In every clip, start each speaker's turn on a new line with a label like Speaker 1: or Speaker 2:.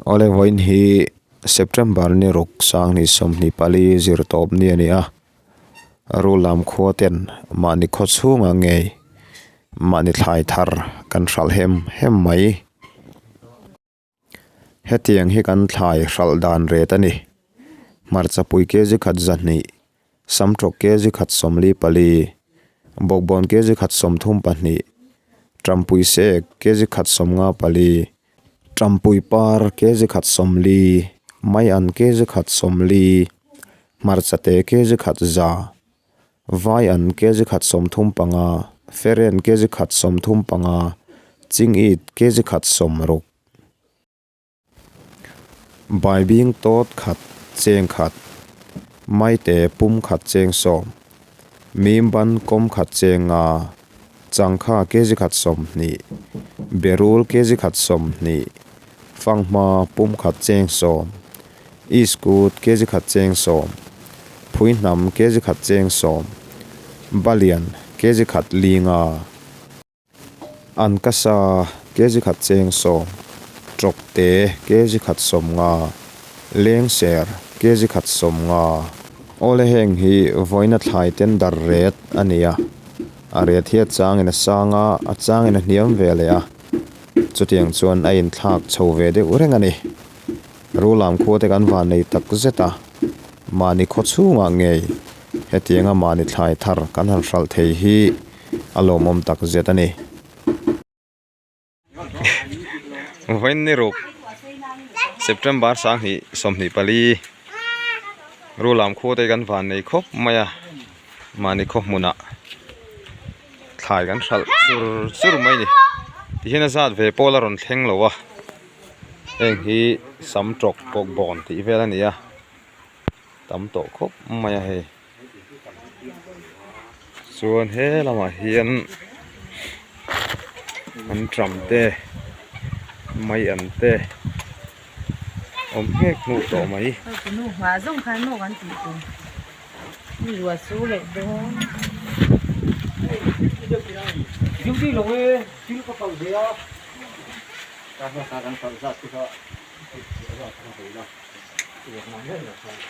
Speaker 1: Awle vawiin hi September ni ruk sanghnih 24 zir tawp ni a ni a, Rulam khua ten mahni khaw chhungah ngei mahni thlai thar kan hralh hem hem mai. Hetiang hi kan thlai hralh dan ret a ni. Hmarcha pui kg khat 200, samtawk kg khat 44, bawkbawn kg khat 32, tampui sek kg khat 54, tampui par kg khat 40, mai an kg khat 40, hmarcha te kg khat 100, vai an kg khat 35, feren kg khat 35, chingit kg khat 60. Baibing tawt khat cheng khat, maite pum khat cheng 10, mimban kawm khat cheng 5, changkha kg khat 20, berul kg khat 20, fanghma pum khat cheng 10, iskut kg khat cheng 10, phuihnam kg khat cheng 10, balian kg khat 5. An ka sa kg khat cheng 10, tawk te kg khat 50, leng ser kg khat 50. Awle heng hi vawiina thlai ten dar ret a ni a, a ret hi a changin a sang a, a changin a hniam ve leh a, chutiang chuan a inthlak chho ve deuh reng a ni. Rulam khua te kan van nei tak zet a, mahni khaw chhungah ngei hetianga mahni thlai thar kan han hralh thei hi a lawmawm tak zet a ni. Vawiin ni ruk September 2024 Rulam khua te kan van nei khawp mai a mahni khaw hmunah thlai kan hralh chur chur mai a ni tihian a zat ve pawl a rawn thleng lo a heng hi sam tawk bawk bawn tih vel a ni a tam tawh khawp mai a hei. Chuan he lamah hian an tram te mai an te awm nghek hmuh tawh mai.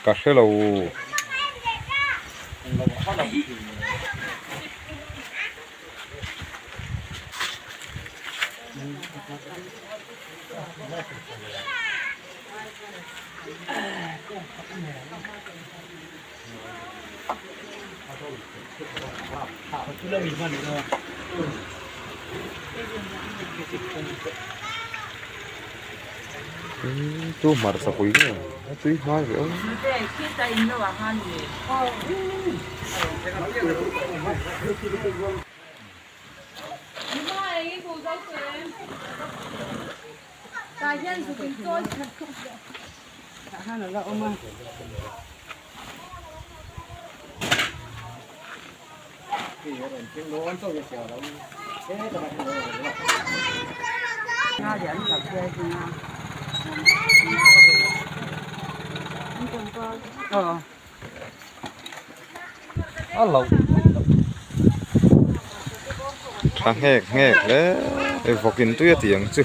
Speaker 1: Ka hre lo. Tu hmarcha pui nge a tui hnai ve awm. Tha nghek nghek hle vawkin tui a tih ang chu.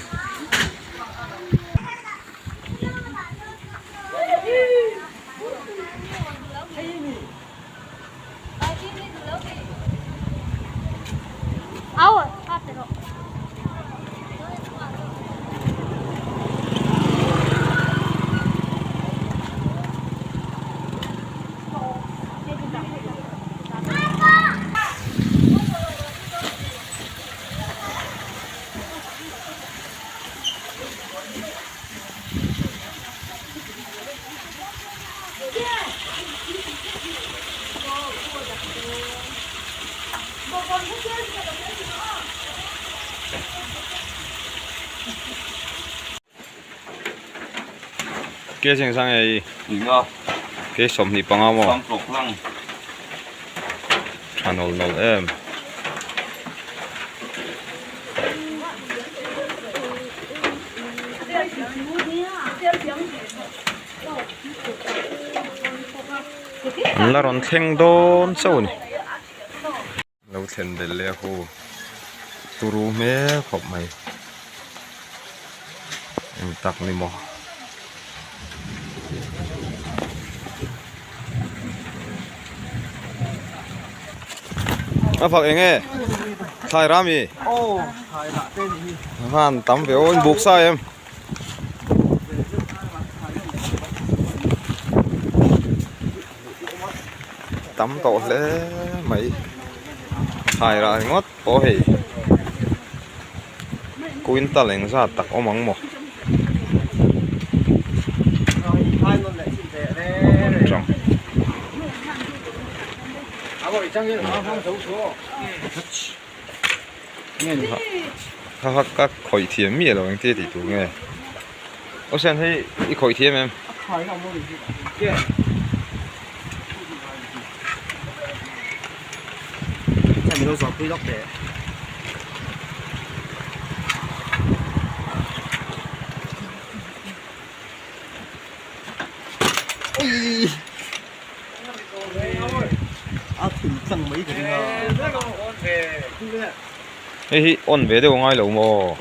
Speaker 1: Ke cheng sang ei
Speaker 2: Inga
Speaker 1: ke 25 maw
Speaker 2: Sang tlawk hlang
Speaker 1: tha nawl nawl em. An la rawn thleng dawn chauh a ni. Lo thlen belh leh a hu turu hmel khawp mai. Eng tak ni maw. A fak eng nge? Thlai ram i?
Speaker 2: Aw, thlai rah te ni hi.
Speaker 1: Han tam ve aw, in buk sa em? Tam tawh hle mai. Thlai rah ringawt pawh hei. Quintal engzat tak awm ang maw? Ha ha ka khawih thiam miah lo engtia tih tur nge aw sian hei i khawih thiam em? Hei hi on ve deuh a ngai lo maw?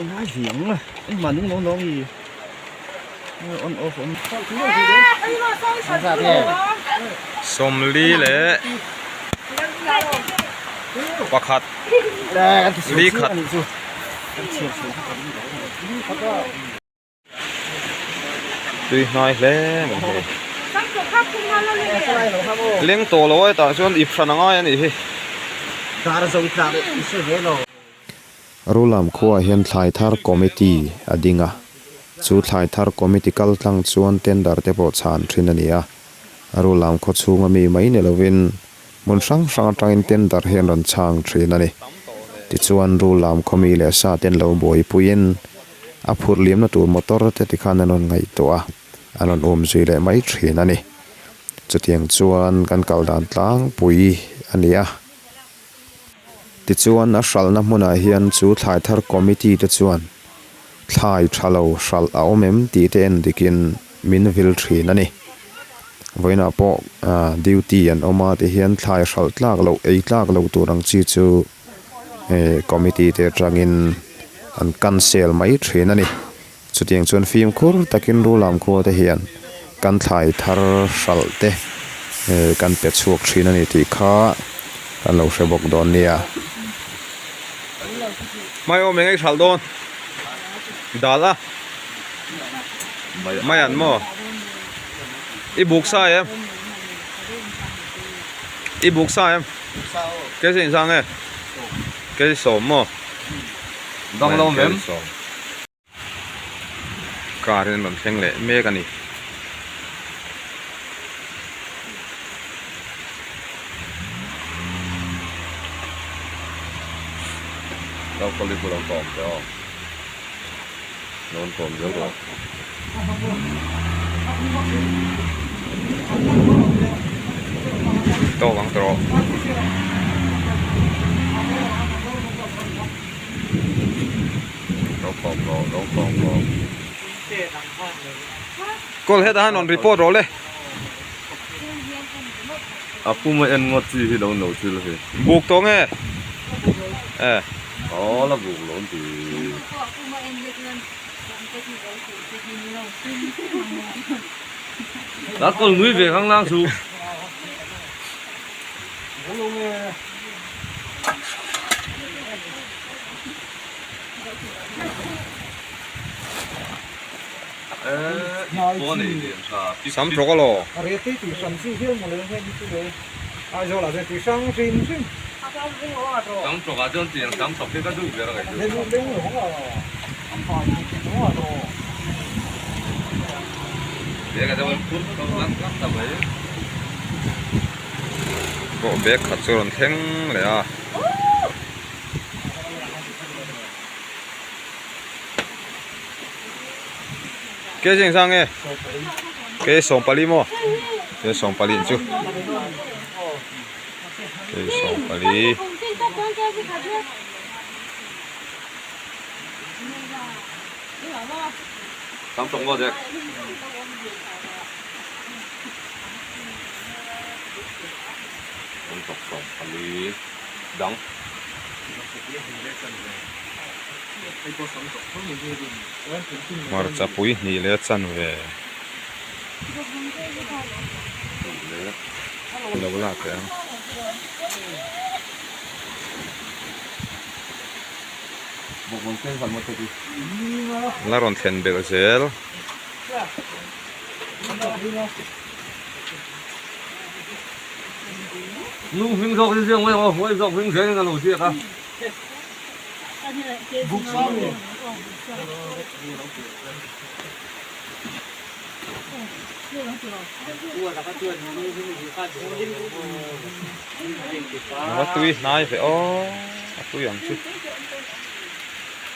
Speaker 1: Sawmli leh pakhat li khat. Tui hnai hle mai hei. Leng tawh lo a hetah chuan ip hran a ngai a nih hi. Rulam khuaah hian thlai thar committee a ding a, chu thlai thar committee kal tlang chuan tender te pawh chhan thin a ni a. Rulam khaw chhunga mi mai ni lovin hmun hrang hrang atangin tender hi an rawn chhang thin a ni. Tichuan Rulam khaw mi leh sa ten lo buaipuiin a phurh liamna tur motor te tikhan an rawn ngaihtuah a, an rawn um zui leh mai thin a ni. Chutiang chuan kan kal dan tlangpui a ni a. Tichuan, a hralhna hmunah hian chu thlai thar committee te chuan thlai tha lo hralh a awm em tih te en dikin min vil thin a ni. Vawiinah pawh duty an awm a tihian thlai hralh tlak loh ei tlak loh tur ang chi chu committee te atangin an cancel mai thin a ni. Chutiang chuan fimkhur takin Rulam khua te hian kan thlai thar hralh te kan pe chhuak thin a ni tih kha kan lo hre bawk dawn nia. Mai awm eng ei hralh dawn dal a mai an maw i buk sa em i buk sa em kei chu inzang e kei sawm maw.
Speaker 3: Dang lo mem.
Speaker 1: Car in an rawn thleng leh mek a ni.
Speaker 3: Lo kawli pawh lo tawm teh aw. Lo an tawm zel rawh.
Speaker 1: Tawk ang tawh.
Speaker 3: Lo kawm rawh, lo kawm rawh.
Speaker 1: Call hetah hian rawn report rawh le.
Speaker 3: A pum a en ngawt chi hi lo no thil hi.
Speaker 1: Buk tawh nge? Eh.
Speaker 3: Aw la buk lo an ti. La kawl nui ve khang lang chu.
Speaker 1: Sam tawk alaw. Pawh bag khat chu a rawn thleng leh a. Ke chu engzah nge? Ke sawmpali maw? Ke sawmpali chu. Ke sawmpali.
Speaker 3: Tam tawk maw Jack? Tam tawk sawmpali dang.
Speaker 1: Hmarcha pui hnih leh a chanve. Lo lak teh ang. La rawn thlen belh zel.
Speaker 3: Lung hming zawk hi ziak mai ang aw, huai zawk hming zel in a lo ziak a.
Speaker 1: A tui hnai ve aw, a tui ang chu.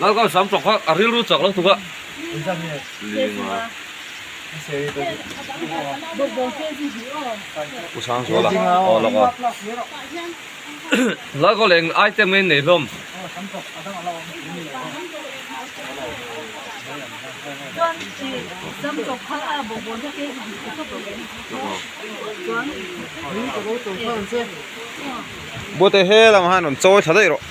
Speaker 3: Lalkam sam tawk kha a rilru chak lo tuk a.
Speaker 1: Pu Sangzuala aw lawk a.
Speaker 3: Lalkaw leh eng item nge in nei hlawm?
Speaker 1: Bute he lamah hian rawn chawi thla daih rawh.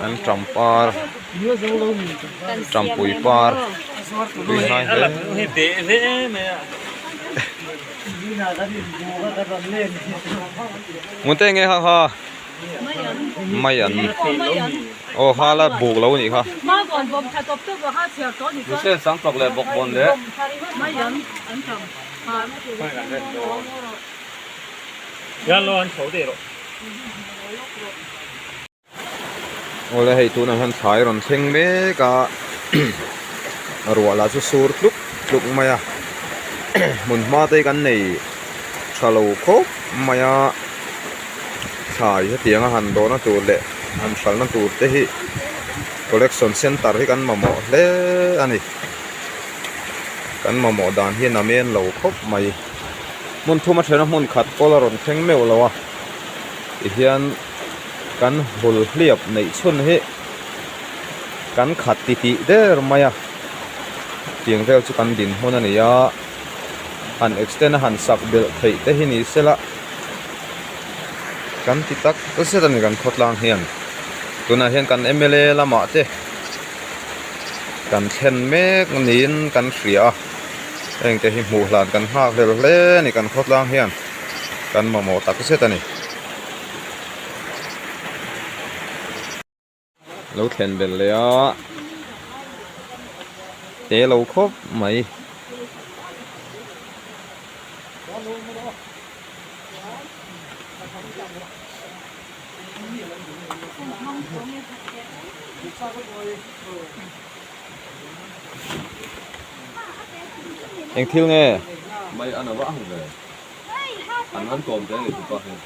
Speaker 1: An ṭampar ṭampui par tui hnai hle. Ngunte nge ha ha mai an aw ha la buk lo nih kha. Awle hei tunah hian thlai rawn thleng mek a ruah lah chu sur tluk tluk mai a hmun hma te hi kan nei tha lo khawp mai a thlai hetianga han dawhna tur leh han hralhna tur te hi collection center hi kan mamawh hle a ni. Kan mamawh dan hian a men lo khawp mai. Hmun thum a thena hmun khat kawl a rawn thleng meuh lo a. Tihian kan hul hliap neih chhun hi kan khat ti tih der mai a. Tiang vel chu kan dinhmun a ni a. Han extend a han sak belh theih te hi ni sela kan ti tak zet a ni kan khawtlang hian. Tunah hian kan mla lamah te. Kan thlen mek niin kan hria a, hengte hi hmuh hlan kan nghak hlel hle a ni kan khawtlang hian kan mamawh tak zet a ni. Lo thlen belh leh a, te lo khawp mai. Eng thil nge?
Speaker 3: Mai an ava ang ve. An han kawm te ni tupa hian.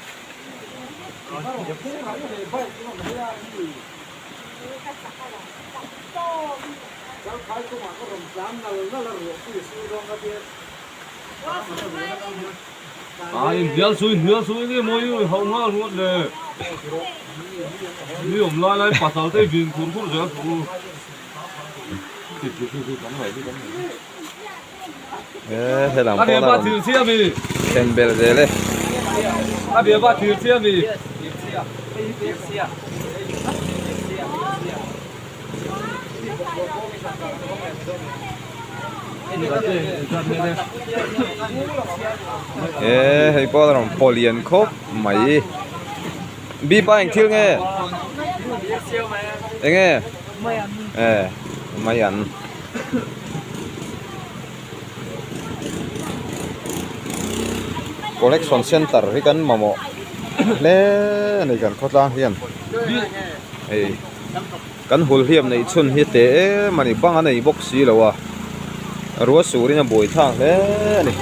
Speaker 3: A inhnial chu inhnial chu enge mawi i hauh nghal ruat le. Ni awm lai lai pasal te vin khur khur zel suh u.
Speaker 1: E helam pawh la rawn thlen belh zel e. E hei pawh a rawn paw lian khawp mai bipa eng thil nge enge e mai an collection center hi kan mamawh hle a ni kan khawtlang hian hei. Kan hul hliam neih chhun hi teh em a ni, bang a nei bawk si lo a, ruah surin a buai thlak hle a ni,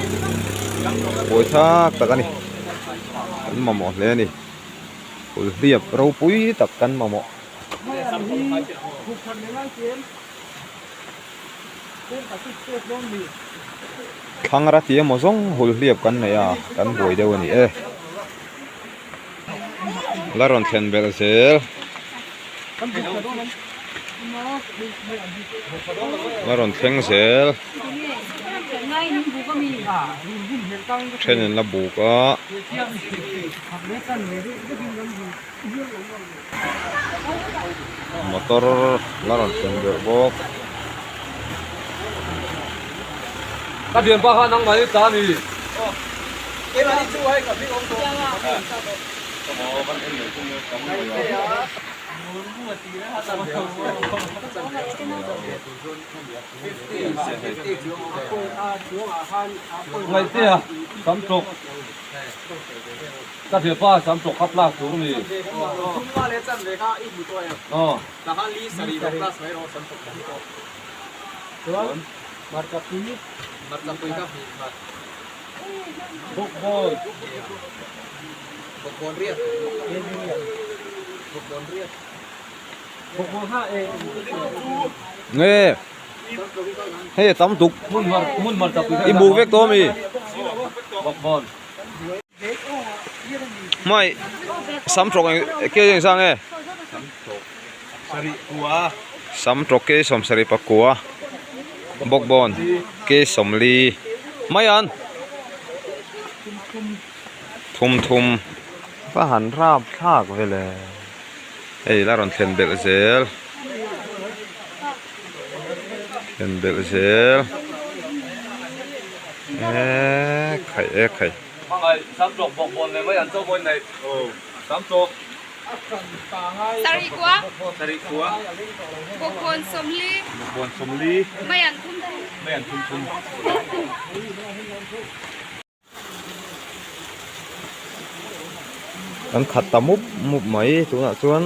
Speaker 1: buai thlak tak a ni, kan mamawh hle a ni, hul hliap ropui tak kan mamawh. Thlangra tih emaw zawng hul hliap kan nei a, kan buai deuh a ni e. La rawn thlen belh zel. La rawn thleng zel. Then in la buk a. Motor la rawn thlen belh bawk.
Speaker 3: Ka bian pa kha nangmah hi ta ni. Ngaihtea sam tawk ka thianpa sam tawk kha class tur a ni. Aw. Bawkbawn.
Speaker 1: Nge hei a tam tuk i buk vek tawh ami hmai sam tawk eng ke eng zang nge sam tawk ke sawmsarih pakua bawkbawn ke sawmli mai an thum thum va han rap thlak vele. Hei la rawn thlen belh zel thlen belh zel eee khai e khai. Kan khat ta mup mup mai tunah chuan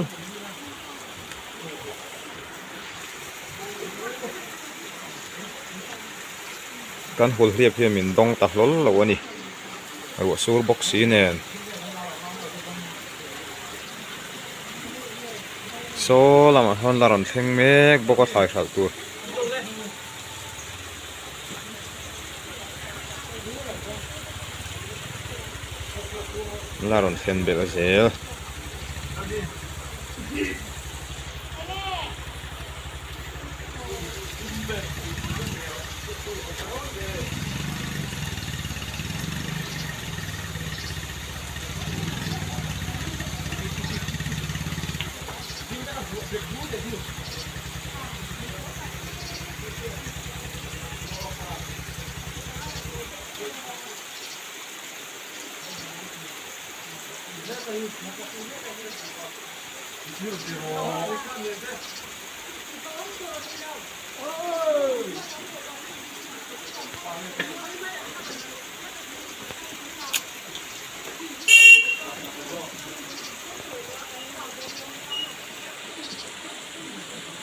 Speaker 1: kan hul hliap hian min dawng ta hlawl lo a ni ruah sur bawk si nen saw lamah sawn la rawn thleng mek bawk a thlai hralh tur. La rawn thlen belh zel.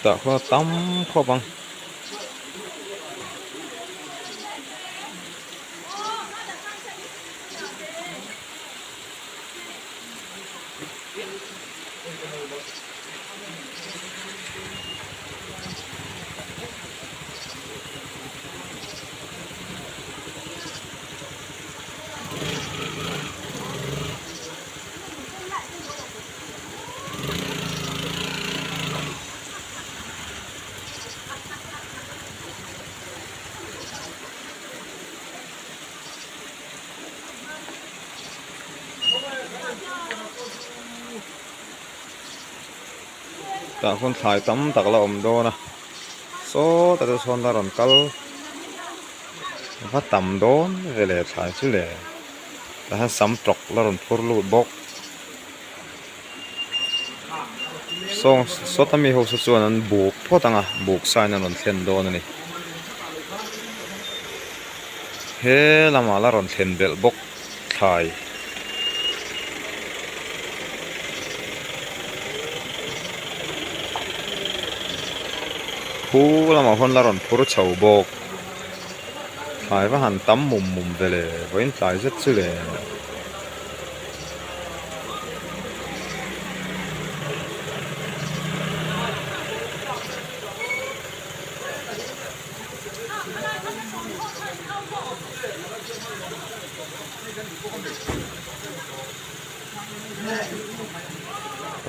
Speaker 1: Tah khaw tam khawp ang. Tah khawn thlai tam tak la awm dawn a sawtah te sawn la rawn kal va tam dawn ve leh thlai chu le tah hian sam tawk la rawn phur lut bawk. Sawng sawta mi ho saw chuan an buk phawt ang a buk sa in an rawn thlen dawn a ni he lamah la rawn thlen belh bawk thlai. Khu lamah huan la rawn phur chho bawk thlai va han tam mum mum ve le vawiin tlai zet chu le.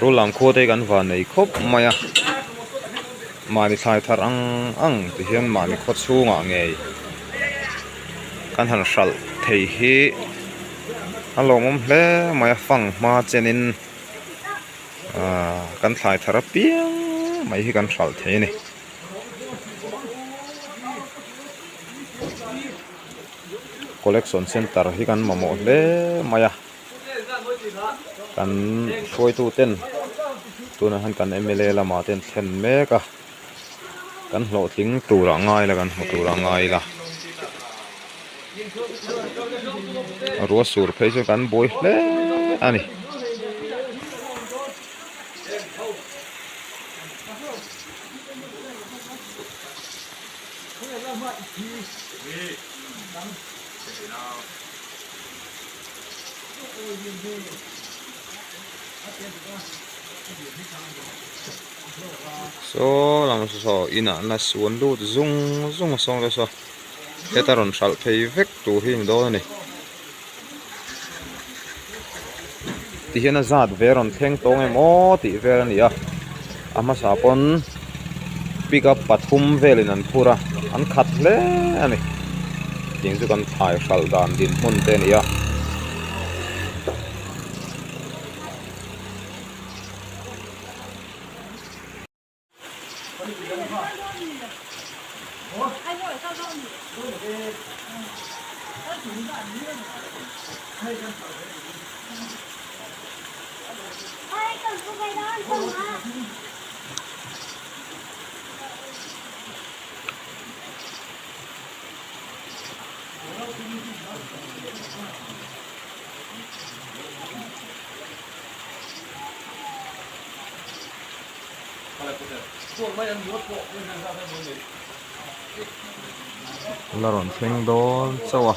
Speaker 1: Rul ang khua te hi kan van nei khawp mai a mahni thlai thar ang ang ti hian mahni khaw chhungah ngei kan han hralh thei hi. A lawmawm hle mai a fang hma chenin ahh kan thlai thar apiang. mai hi kan hralh thei a ni. Collection center hi kan mamawh hle mai a kan hruaitu ten tunah hian kan mla lamah te an thlen mek a kan hlawhtling turah ngai ila kan hmu turah ngai ila ruah sur phei chu kan buai hle a ni. Saw lang saw inah na suan lut zung zung a sawng te saw heta rawn hralh phei vek tur hi a ni dawn a ni tihian a zat ve rawn thleng tawng em aw tih vel a ni a a hmasa pawn pickup pathum velin an phur a an khat hle a ni tiang chu kan thlai hralh dan dinhmun te a ni a. La rawn thleng dawn chauh a.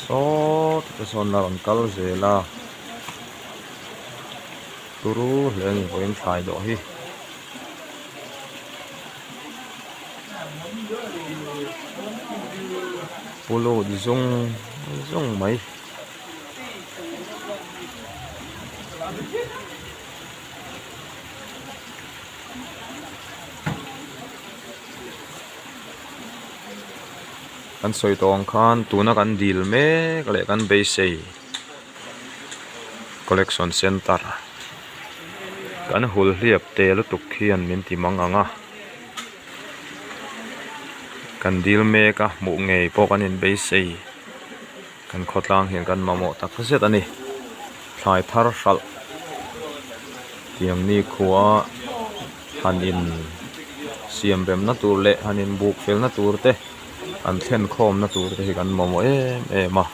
Speaker 1: Saw te sawn a rawn kal zel a turu hle a ni vawiin thlai dawh hi. Pu lut zung zung mai. Kan sawi tawh ang khan tuna kan dil mek leh kan beisei collection center kan hul hliap te lutuk hian min ti mang ang a kan dil mek a hmuh ngei pawh kan inbeisei. Kan khawtlang hian kan mamawh tak zet a ni. Thlai thar hralh tiang ni khua han in siam remna tur leh han in buk felna tur te an thlen khawmna tur te hi kan mamawh em em a.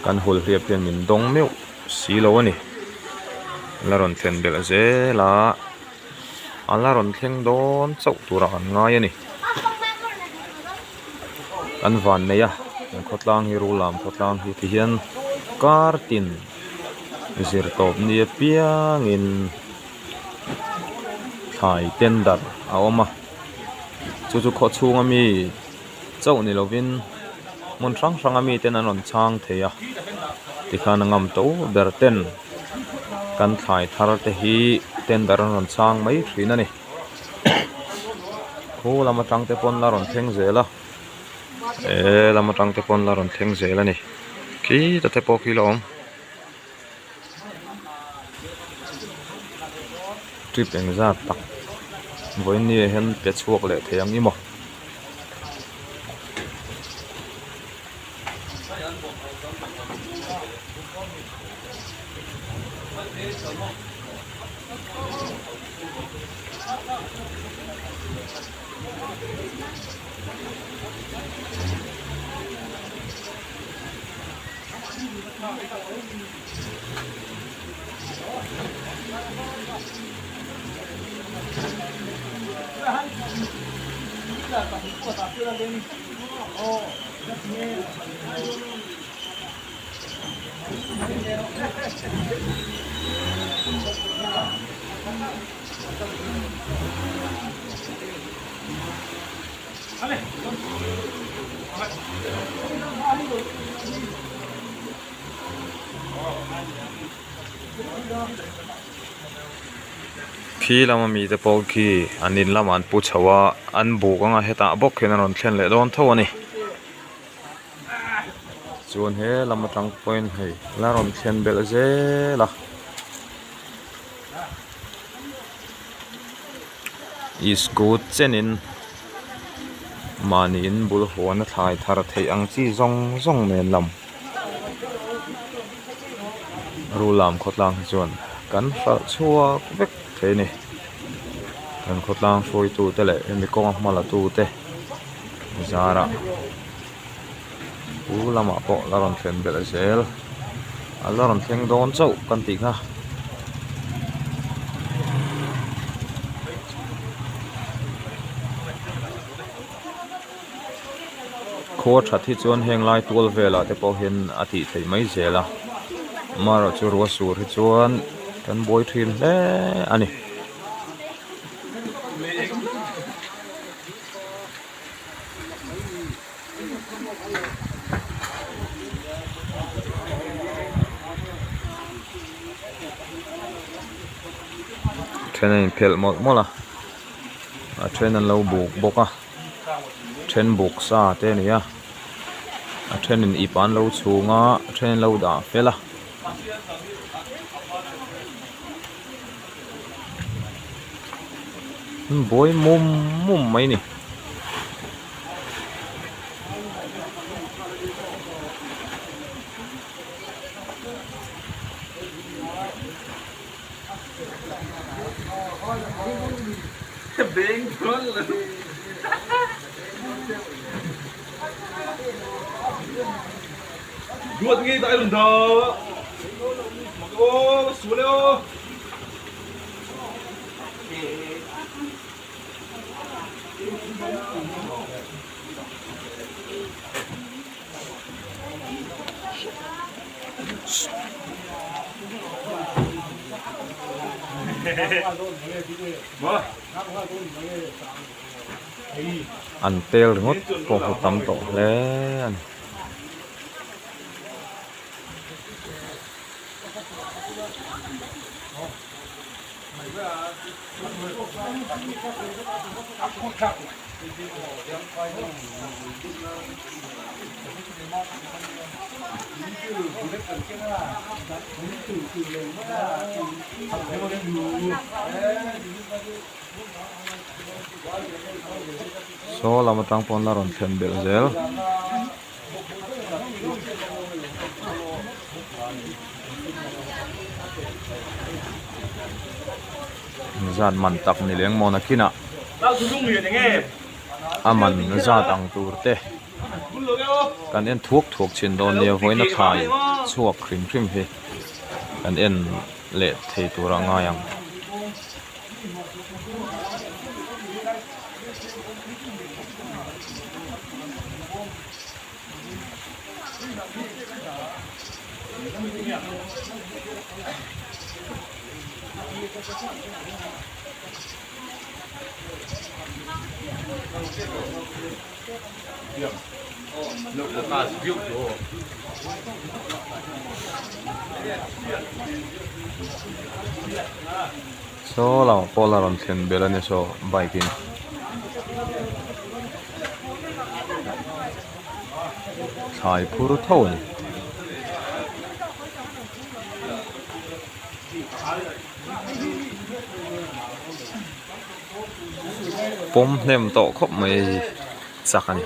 Speaker 1: Kan hulhliap hian min dawng meuh si lo a ni. La rawn thlen belh zel a. A la rawn thleng dawn chauh turah kan ngai a ni. Kan van nei a, kan khawtlang hi Rulam khawtlang hi tihian kar tin. Zirtawp ni apiangin thlai tender a awm a chu chu khaw chhunga mi chauh ni lovin hmun hrang hranga miten an rawn chhang thei a tikhan a ngam to ber ten kan thlai thar te hi tender an rawn chhang mai thin a ni khu lam atang te pawn la rawn thleng zel a he lam atang te pawn la rawn thleng zel a ni khita te pawh khi la awm. Trip engzat tak vawiin ni ah hian pe chhuak leh thei ang i maw. Khi lama mite pawh khi an in lamah an pu chho a an buk anga hetah bawk hian an rawn thlen leh dawn tho a ni chuan he lam atang pawhin hei la rawn thlen belh zel a. Iskut chenin mahni in bul huan a thlai thar theih ang chi zawng zawng nen lam Rulam khawtlang hi chuan kan hralh chhuak vek thei a ni. Kan khawtlang hruaitu te leh hemi kawnga hma la tu te zarah pu lamah pawh la rawn thlen belh zel a la rawn thleng dawn chauh kan tih kha. Khua that hi chuan heng lai tual velah te pawh hian a tih theih mai zel a amaherawhchu ruah sur hi chuan kan buai thin hle a ni. Then a inphelh mawlh mawlh a a then an lo buk bawk a then buk sa te a ni a a thenin ip an lo chhung a a then an lo dah fel a. Buai mum mum mai a ni. An tel ringawt pawh hmu tam tawh hle a ni. Saw lam atang pawn la rawn thlen belh zel. Zat man tak ni leng maw nakinah a man zat ang tur te kan en thuak thuak thin dawn nia vawiin a thlai chhuak hrim hrim hi kan en leh thei tur a ngai ang.
Speaker 3: Saw lamah pawh la rawn thlen belh a ni saw bike in. Thlai phur tho a ni. Pawm hnem tawh khawp mai chak a ni.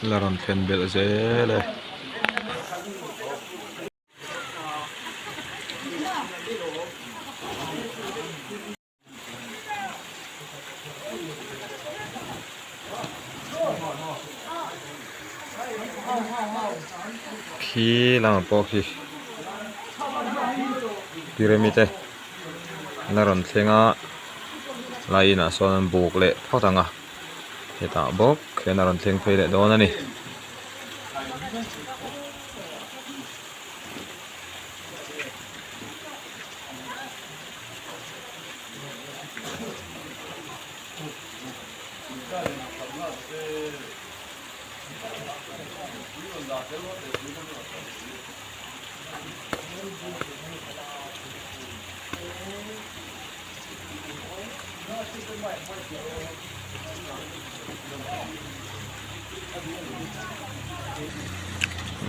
Speaker 3: La rawn thlen belh zel e. Khi lamah pawh khi pyramid te la rawn thleng a lai inah sawn an buk leh phawt ang a hetah bawk hian a rawn thleng phei leh dawn a ni.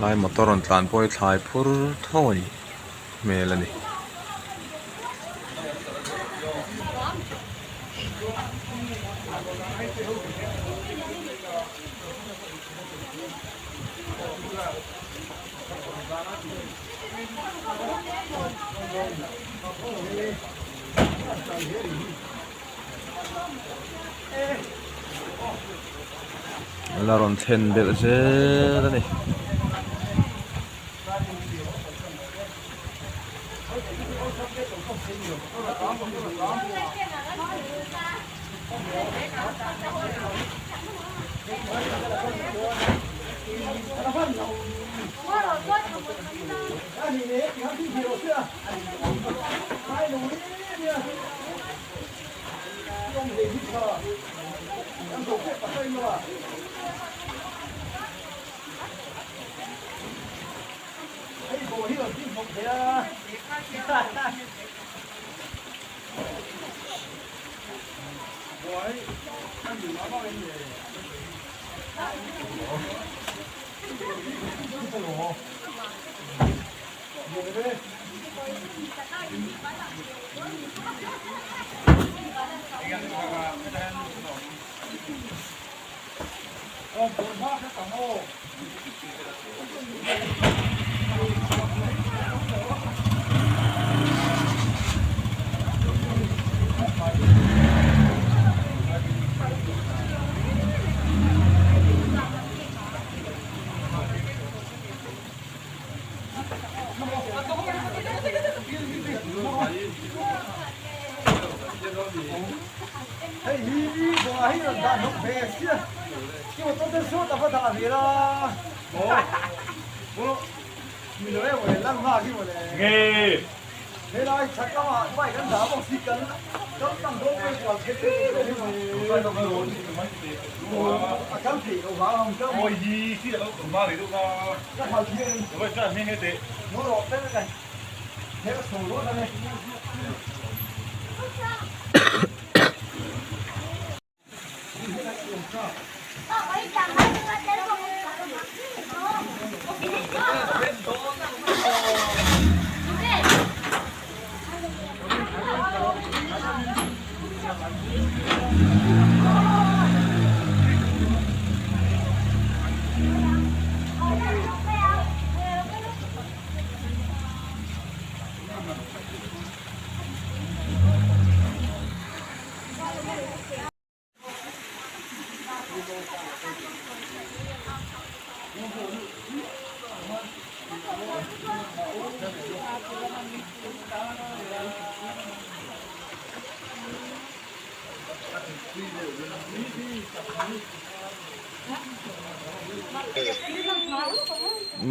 Speaker 3: Lai motor rawn tlan pawh hi thlai phur tho a ni hmel a ni. La rawn thlen belh zel a ni.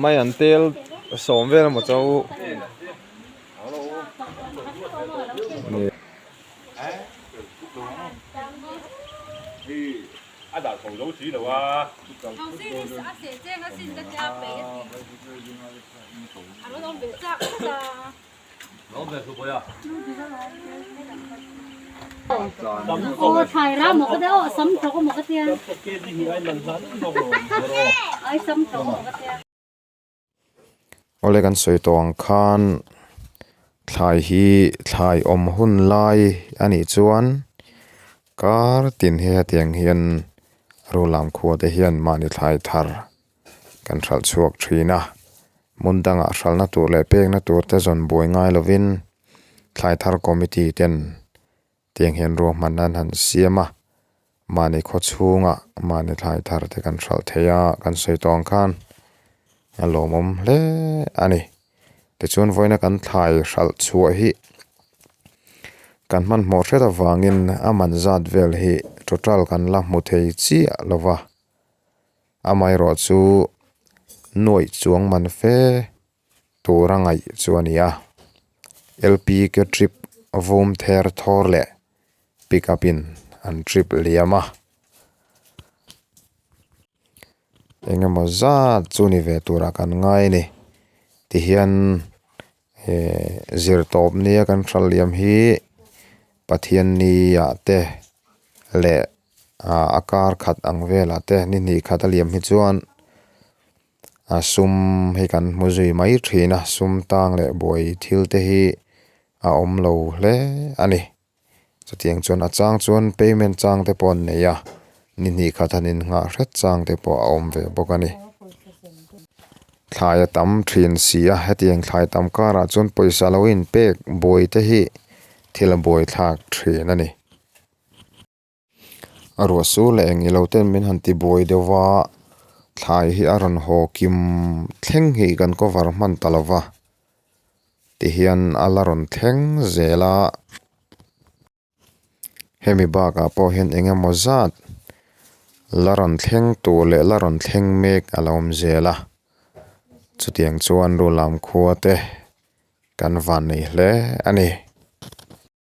Speaker 3: Mai an tel sawm vel emaw cho Awle kan sawi tawh ang khan thlai hi thlai awm hun lai a nih chuan kar tin hi hetiang hian rulam khua te hian mahni thlai thar kan hralh chhuak thin a hmun dangah hralhna tur leh pekna tur te zawn buai ngai lovin thlai thar committee ten tiang hian ruahman an han siam a mahni khaw chhungah mahni thlai thar te kan hralh thei a kan sawi tawh ang khan a lawmawm hle a ni tichuan vawiina kan thlai hralh chhuah hi kan hmanhmawh hret avangin a man zat vel hi total kan la hmu thei chiah lo va amaherawhchu nuaih chuang man fe tura ngaih chu a ni a lpk trip vum ther thawr leh pick up in an trip liam a engemaw zat chu ni ve turah kan ngai a ni tihian eh zirtawp nia kan hral liam hi Pathianni ah te leh ah a kar khat ang velah te ni hnih khat a liam hi chuan. A sum hi kan hmu zui mai thin a sum tang leh buai thil te hi a awm lo hle a ni chutiang chuan a chang chuan payment chang te pawh an nei a ni hnih khat han in nghah hret chang te pawh a awm ve bawk a ni thlai a tam thin si a hetiang thlai tam karah chuan pawisa lo in pek buai te hi thil a buai thlak thin a ni. A ruah sur leh eng ilo ten min han ti buai deuh va thlai hi a rawn haw kim thleng hi kan cover hman ta lo va tihian a la rawn thleng zel a hemi bakah pawh hian eng emaw zat la rawn thleng tur leh la rawn thleng mek a lo awm zel a chutiang chuan rulam khua te kan van nei hle a ni.